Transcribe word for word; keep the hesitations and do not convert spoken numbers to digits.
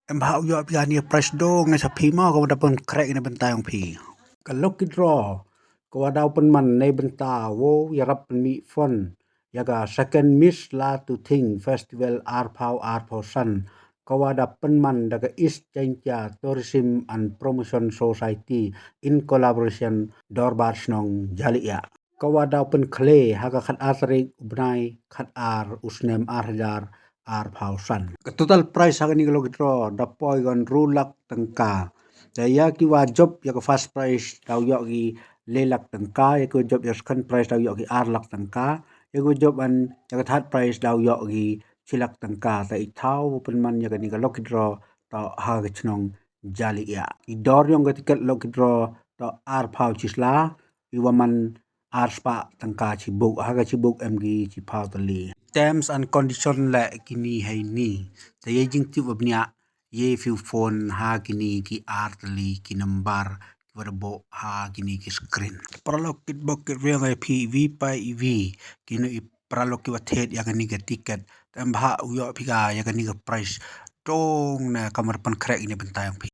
Em bha u yoh phi ka ni prize dong ne sa phi mo ka wa da pynkhreh ne bynta yong phi. Ka lucky draw ka wa daw pynman ne bynta wow yarap pynmih phone ya ka Second Miss La Tu Thing Festival arphaw arphaw san, ka wa da pynman da ka East Jaintia Tourism and Promotion Society in collaboration Dorbar Shnong Jaliah. Ka wa daw pynkhle ha ka khat ar tarik u bnai khat ar u snem ar hajar arphaw san. Ka total prize ha ka ni ka lucky draw da poi ka ynru lak tyngka. Te ya ki wa jop ya ka first prize daw yoh ki le lak tyngka, ya ki wa jop ya ka second prize daw yoh ki ar lak tyngka, ya ki wa jop an ya ka third prize daw yoh ki chi lak tyngka. Te i thaw wa pynman ya ka ni ka lucky draw to ha ka chnong Jaliah. I dor yong ka ticket lucky draw to arphaw chi sla, i wa man ar spah tyngka chi buk, ha ka chi buk em ki chi phaw tylli. Terms and condition le ki ni hei ni. Te ya i jingtip wa bniah, ya i phi phone ha ki ni ki ar tylli ki number ki wa da buh ha ki ni ki screen. Paralok kit bok kit riang, ya phi i wi pa i wi, ki nu i paralok ki wa thied ya ka ni ka ticket. Te em bha u yoh phi ka ya ka ni ka prize dong ne ka mar pynkhreh i ni bynta yong phi.